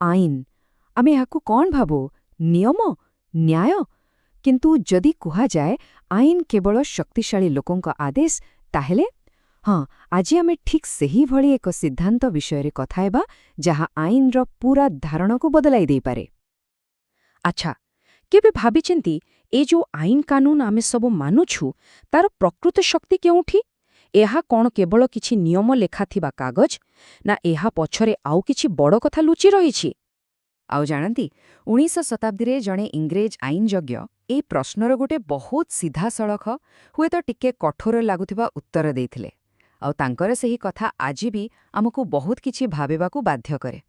ଆଇନ। ଆମେ ଏହାକୁ କ'ଣ ଭାବୁ? ନିୟମ? ନ୍ୟାୟ? କିନ୍ତୁ ଯଦି କୁହାଯାଏ ଆଇନ କେବଳ ଶକ୍ତିଶାଳୀ ଲୋକଙ୍କ ଆଦେଶ, ତାହେଲେ? ହଁ, ଆଜି ଆମେ ଠିକ୍ ସେହିଭଳି ଏକ ସିଦ୍ଧାନ୍ତ ବିଷୟରେ କଥା ହେବା, ଯାହା ଆଇନର ପୂରା ଧାରଣାକୁ ବଦଳାଇ ଦେଇପାରେ। ଆଚ୍ଛା, କେବେ ଭାବିଛନ୍ତି, ଏ ଯୋଉ ଆଇନ କାନୁନ ଆମେ ସବୁ ମାନୁଛୁ, ତାର ପ୍ରକୃତ ଶକ୍ତି କେଉଁଠି? ଏହା କ'ଣ କେବଳ କିଛି ନିୟମ ଲେଖାଥିବା କାଗଜ, ନା ଏହା ପଛରେ ଆଉ କିଛି ବଡ଼ କଥା ଲୁଚି ରହିଛି? ଆଉ ଜାଣନ୍ତି, 19 ଶତାବ୍ଦୀରେ ଜଣେ ଇଂରେଜ ଆଇନଜ୍ଞ ଏଇ ପ୍ରଶ୍ନର ଗୋଟେ ବହୁତ ସିଧାସଳଖ, ହୁଏତ ଟିକେ କଠୋର ଲାଗୁଥିବା ଉତ୍ତର ଦେଇଥିଲେ। ଆଉ ତାଙ୍କର ସେହି କଥା ଆଜି ବି ଆମକୁ ବହୁତ କିଛି ଭାବିବାକୁ ବାଧ୍ୟ କରେ।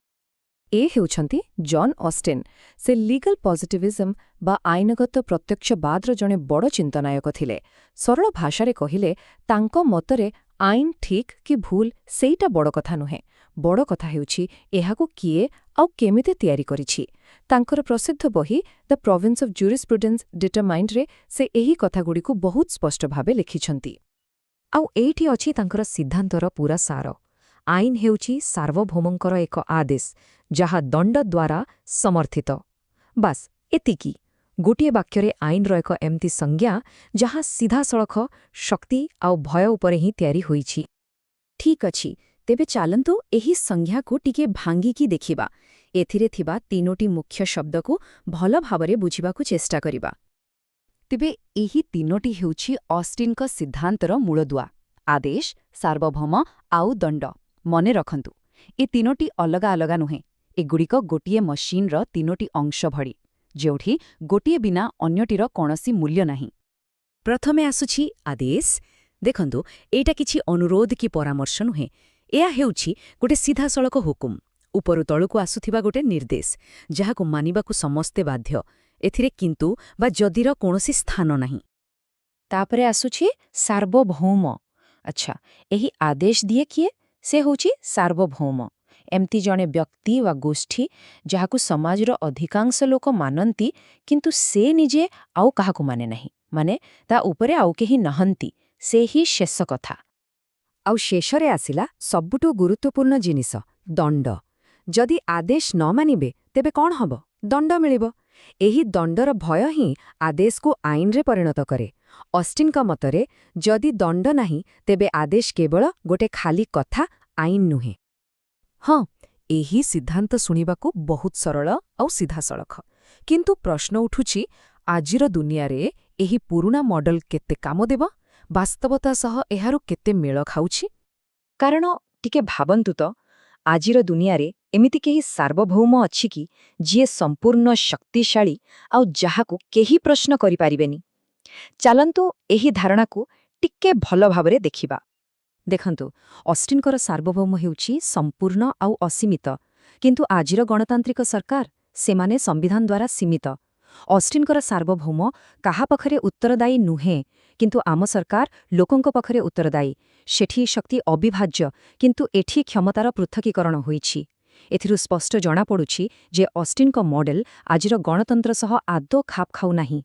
ଏ ହେଉଛନ୍ତି ଜନ୍ ଅଷ୍ଟିନ୍। ସେ ଲିଗାଲ ପଜିଟିଭିଜମ୍ ବା ଆଇନଗତ ପ୍ରତ୍ୟକ୍ଷବାଦର ଜଣେ ବଡ଼ ଚିନ୍ତନାୟକ ଥିଲେ। ସରଳ ଭାଷାରେ କହିଲେ, ତାଙ୍କ ମତରେ ଆଇନ ଠିକ୍ କି ଭୁଲ ସେଇଟା ବଡ଼ କଥା ନୁହେଁ, ବଡ଼ କଥା ହେଉଛି ଏହାକୁ କିଏ ଆଉ କେମିତି ତିଆରି କରିଛି। ତାଙ୍କର ପ୍ରସିଦ୍ଧ ବହି ଦ ପ୍ରୋଭିନ୍ସ ଅଫ୍ ଜୁରିସ୍ପ୍ରୁଡେନ୍ସ ଡିଟରମାଇଣ୍ଡରେ ସେ ଏହି କଥାଗୁଡ଼ିକୁ ବହୁତ ସ୍ପଷ୍ଟ ଭାବେ ଲେଖିଛନ୍ତି। ଆଉ ଏଇଠି ଅଛି ତାଙ୍କର ସିଦ୍ଧାନ୍ତର ପୂରା ସାର। ଆଇନ ହେଉଛି ସାର୍ବଭୌମଙ୍କର ଏକ ଆଦେଶ, ଯାହା ଦଣ୍ଡ ଦ୍ୱାରା ସମର୍ଥିତ। ବାସ୍, ଏତିକି। ଗୋଟିଏ ବାକ୍ୟରେ ଆଇନର ଏକ ଏମିତି ସଂଜ୍ଞା, ଯାହା ସିଧାସଳଖ ଶକ୍ତି ଆଉ ଭୟ ଉପରେ ହିଁ ତିଆରି ହୋଇଛି। ଠିକ୍ ଅଛି, ତେବେ ଚାଲନ୍ତୁ ଏହି ସଂଜ୍ଞାକୁ ଟିକେ ଭାଙ୍ଗିକି ଦେଖିବା। ଏଥିରେ ଥିବା ତିନୋଟି ମୁଖ୍ୟ ଶବ୍ଦକୁ ଭଲ ଭାବରେ ବୁଝିବାକୁ ଚେଷ୍ଟା କରିବା। ତେବେ ଏହି ତିନୋଟି ହେଉଛି ଅଷ୍ଟିନଙ୍କ ସିଦ୍ଧାନ୍ତର ମୂଳଦୁଆ: ଆଦେଶ, ସାର୍ବଭୌମ ଆଉ ଦଣ୍ଡ। ମନେ ରଖନ୍ତୁ, ଏ ତିନୋଟି ଅଲଗା ଅଲଗା ନୁହେଁ। ଏଗୁଡ଼ିକ ଗୋଟିଏ ମସିନ୍ର ତିନୋଟି ଅଂଶ ଭଳି, ଯେଉଁଠି ଗୋଟିଏ ବିନା ଅନ୍ୟଟିର କୌଣସି ମୂଲ୍ୟ ନାହିଁ। ପ୍ରଥମେ ଆସୁଛି ଆଦେଶ। ଦେଖନ୍ତୁ, ଏଇଟା କିଛି ଅନୁରୋଧ କି ପରାମର୍ଶ ନୁହେଁ। ଏହା ହେଉଛି ଗୋଟେ ସିଧାସଳଖ ହୁକୁମ, ଉପରୁ ତଳକୁ ଆସୁଥିବା ଗୋଟେ ନିର୍ଦ୍ଦେଶ, ଯାହାକୁ ମାନିବାକୁ ସମସ୍ତେ ବାଧ୍ୟ। ଏଥିରେ କିନ୍ତୁ ବା ଯଦିର କୌଣସି ସ୍ଥାନ ନାହିଁ। ତାପରେ ଆସୁଛି ସାର୍ବଭୌମ। ଆଚ୍ଛା, ଏହି ଆଦେଶ ଦିଏ କିଏ? ସେ ହେଉଛି ସାର୍ବଭୌମ, ଏମିତି ଜଣେ ବ୍ୟକ୍ତି ବା ଗୋଷ୍ଠୀ ଯାହାକୁ ସମାଜର ଅଧିକାଂଶ ଲୋକ ମାନନ୍ତି, କିନ୍ତୁ ସେ ନିଜେ ଆଉ କାହାକୁ ମାନେ ନାହିଁ। ମାନେ ତା ଉପରେ ଆଉ କେହି ନାହାନ୍ତି, ସେ ହିଁ ଶେଷ କଥା। ଆଉ ଶେଷରେ ଆସିଲା ସବୁଠୁ ଗୁରୁତ୍ୱପୂର୍ଣ୍ଣ ଜିନିଷ, ଦଣ୍ଡ। ଯଦି ଆଦେଶ ନ ମାନିବେ, ତେବେ କ'ଣ ହବ? ଦଣ୍ଡ ମିଳିବ। ଏହି ଦଣ୍ଡର ଭୟ ହିଁ ଆଦେଶକୁ ଆଇନରେ ପରିଣତ କରେ। ଅଷ୍ଟିନଙ୍କ ମତରେ ଯଦି ଦଣ୍ଡ ନାହିଁ, ତେବେ ଆଦେଶ କେବଳ ଗୋଟେ ଖାଲି କଥା, ଆଇନ ନୁହେଁ। ହଁ, ଏହି ସିଦ୍ଧାନ୍ତ ଶୁଣିବାକୁ ବହୁତ ସରଳ ଆଉ ସିଧାସଳଖ। କିନ୍ତୁ ପ୍ରଶ୍ନ ଉଠୁଛି, ଆଜିର ଦୁନିଆରେ ଏହି ପୁରୁଣା ମଡେଲ କେତେ କାମ ଦେବ? ବାସ୍ତବତା ସହ ଏହାର କେତେ ମେଳ ଖାଉଛି? କାରଣ ଟିକେ ଭାବନ୍ତୁ ତ, ଆଜିର ଦୁନିଆରେ ଏମିତି କେହି ସାର୍ବଭୌମ ଅଛି କି, ଯିଏ ସମ୍ପୂର୍ଣ୍ଣ ଶକ୍ତିଶାଳୀ ଆଉ ଯାହାକୁ କେହି ପ୍ରଶ୍ନ କରିପାରିବେନି? ଚାଲନ୍ତୁ, ଏହି ଧାରଣାକୁ ଟିକେ ଭଲ ଭାବରେ ଦେଖିବା। ଦେଖନ୍ତୁ, ଅଷ୍ଟିନଙ୍କର ସାର୍ବଭୌମ ହେଉଛି ସମ୍ପୂର୍ଣ୍ଣ ଆଉ ଅସୀମିତ। କିନ୍ତୁ ଆଜିର ଗଣତାନ୍ତ୍ରିକ ସରକାର, ସେମାନେ ସମ୍ବିଧାନ ଦ୍ୱାରା ସୀମିତ। ଅଷ୍ଟିନଙ୍କର ସାର୍ବଭୌମ କାହା ପାଖରେ ଉତ୍ତରଦାୟୀ ନୁହେଁ, କିନ୍ତୁ ଆମ ସରକାର ଲୋକଙ୍କ ପାଖରେ ଉତ୍ତରଦାୟୀ। ସେଠି ଶକ୍ତି ଅବିଭାଜ୍ୟ, କିନ୍ତୁ ଏଠି କ୍ଷମତାର ପୃଥକୀକରଣ ହୋଇଛି। ଏଥିରୁ ସ୍ପଷ୍ଟ ଜଣାପଡ଼ୁଛି ଯେ ଅଷ୍ଟିନଙ୍କ ମଡେଲ ଆଜିର ଗଣତନ୍ତ୍ର ସହ ଆଦୌ ଖାପ ଖାଉନାହିଁ।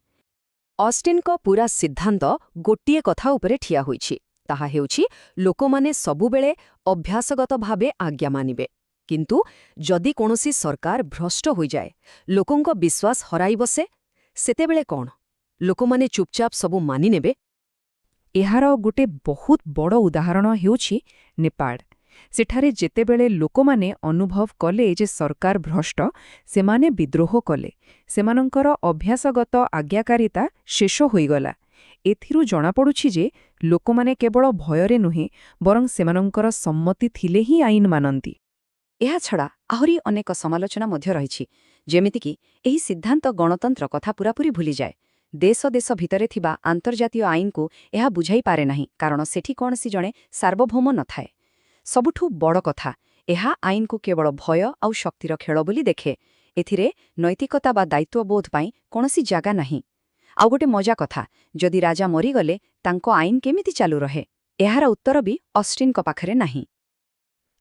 ଅଷ୍ଟିନଙ୍କ ପୂରା ସିଦ୍ଧାନ୍ତ ଗୋଟିଏ କଥା ଉପରେ ଠିଆ ହୋଇଛି। ତାହା ହେଉଛି, ଲୋକମାନେ ସବୁବେଳେ ଅଭ୍ୟାସଗତ ଭାବେ ଆଜ୍ଞା ମାନିବେ। କିନ୍ତୁ ଯଦି କୌଣସି ସରକାର ଭ୍ରଷ୍ଟ ହୋଇଯାଏ, ଲୋକଙ୍କ ବିଶ୍ୱାସ ହରାଇ ବସେ, ସେତେବେଳେ କ'ଣ ଲୋକମାନେ ଚୁପଚାପ ସବୁ ମାନିନେବେ? ଏହାର ଗୋଟେ ବହୁତ ବଡ଼ ଉଦାହରଣ ହେଉଛି ନେପାଳ। ସେଠାରେ ଯେତେବେଳେ ଲୋକମାନେ ଅନୁଭବ କଲେ ଯେ ସରକାର ଭ୍ରଷ୍ଟ, ସେମାନେ ବିଦ୍ରୋହ କଲେ। ସେମାନଙ୍କର ଅଭ୍ୟାସଗତ ଆଜ୍ଞାକାରିତା ଶେଷ ହୋଇଗଲା। ଏଥିରୁ ଜଣାପଡ଼ୁଛି ଯେ ଲୋକମାନେ କେବଳ ଭୟରେ ନୁହେଁ, ବରଂ ସେମାନଙ୍କର ସମ୍ମତି ଥିଲେ ହିଁ ଆଇନ ମାନନ୍ତି। ଏହାଛଡ଼ା ଆହୁରି ଅନେକ ସମାଲୋଚନା ମଧ୍ୟ ରହିଛି, ଯେମିତିକି ଏହି ସିଦ୍ଧାନ୍ତ ଗଣତନ୍ତ୍ର କଥା ପୂରାପୂରି ଭୁଲିଯାଏ। ଦେଶ ଦେଶ ଭିତରେ ଥିବା ଆନ୍ତର୍ଜାତୀୟ ଆଇନକୁ ଏହା ବୁଝାଇପାରେ ନାହିଁ, କାରଣ ସେଠି କୌଣସି ଜଣେ ସାର୍ବଭୌମ ନଥାଏ। ସବୁଠୁ ବଡ଼ କଥା, ଏହା ଆଇନକୁ କେବଳ ଭୟ ଆଉ ଶକ୍ତିର ଖେଳ ବୋଲି ଦେଖେ। ଏଥିରେ ନୈତିକତା ବା ଦାୟିତ୍ୱବୋଧ ପାଇଁ କୌଣସି ଜାଗା ନାହିଁ। ଆଉ ଗୋଟେ ମଜା କଥା, ଯଦି ରାଜା ମରିଗଲେ ତାଙ୍କ ଆଇନ କେମିତି ଚାଲୁ ରହେ? ଏହାର ଉତ୍ତର ବି ଅଷ୍ଟିନଙ୍କ ପାଖରେ ନାହିଁ।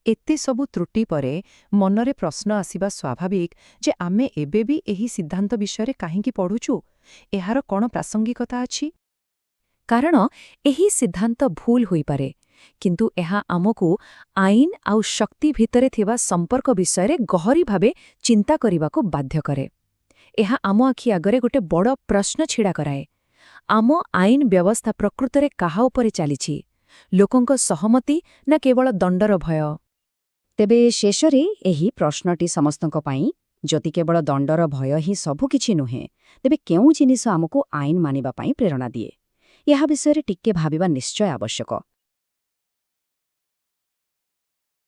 ଏତେ ସବୁ ତ୍ରୁଟି ପରେ ମନରେ ପ୍ରଶ୍ନ ଆସିବା ସ୍ୱାଭାବିକ ଯେ ଆମେ ଏବେ ବି ଏହି ସିଦ୍ଧାନ୍ତ ବିଷୟରେ କାହିଁକି ପଢ଼ୁଛୁ? ଏହାର କ'ଣ ପ୍ରାସଙ୍ଗିକତା ଅଛି? କାରଣ ଏହି ସିଦ୍ଧାନ୍ତ ଭୁଲ ହୋଇପାରେ। କିନ୍ତୁ ଏହା ଆମକୁ ଆଇନ ଆଉ ଶକ୍ତି ଭିତରେ ଥିବା ସମ୍ପର୍କ ବିଷୟରେ ଗହରୀ ଭାବେ ଚିନ୍ତା କରିବାକୁ ବାଧ୍ୟ କରେ। ଏହା ଆମ ଆଖି ଆଗରେ ଗୋଟେ ବଡ଼ ପ୍ରଶ୍ନ ଛିଡ଼ା କରାଏ। ଆମ ଆଇନ ବ୍ୟବସ୍ଥା ପ୍ରକୃତରେ କାହା ଉପରେ ଚାଲିଛି? ଲୋକଙ୍କ ସହମତି ନା କେବଳ ଦଣ୍ଡର ଭୟ? ତେବେ ଶେଷରେ ଏହି ପ୍ରଶ୍ନଟି ସମସ୍ତଙ୍କ ପାଇଁ, ଯଦି କେବଳ ଦଣ୍ଡର ଭୟ ହିଁ ସବୁକିଛି ନୁହେଁ, ତେବେ କେଉଁ ଜିନିଷ ଆମକୁ ଆଇନ ମାନିବା ପାଇଁ ପ୍ରେରଣା ଦିଏ? ଏହା ବିଷୟରେ ଟିକେ ଭାବିବା ନିଶ୍ଚୟ ଆବଶ୍ୟକ।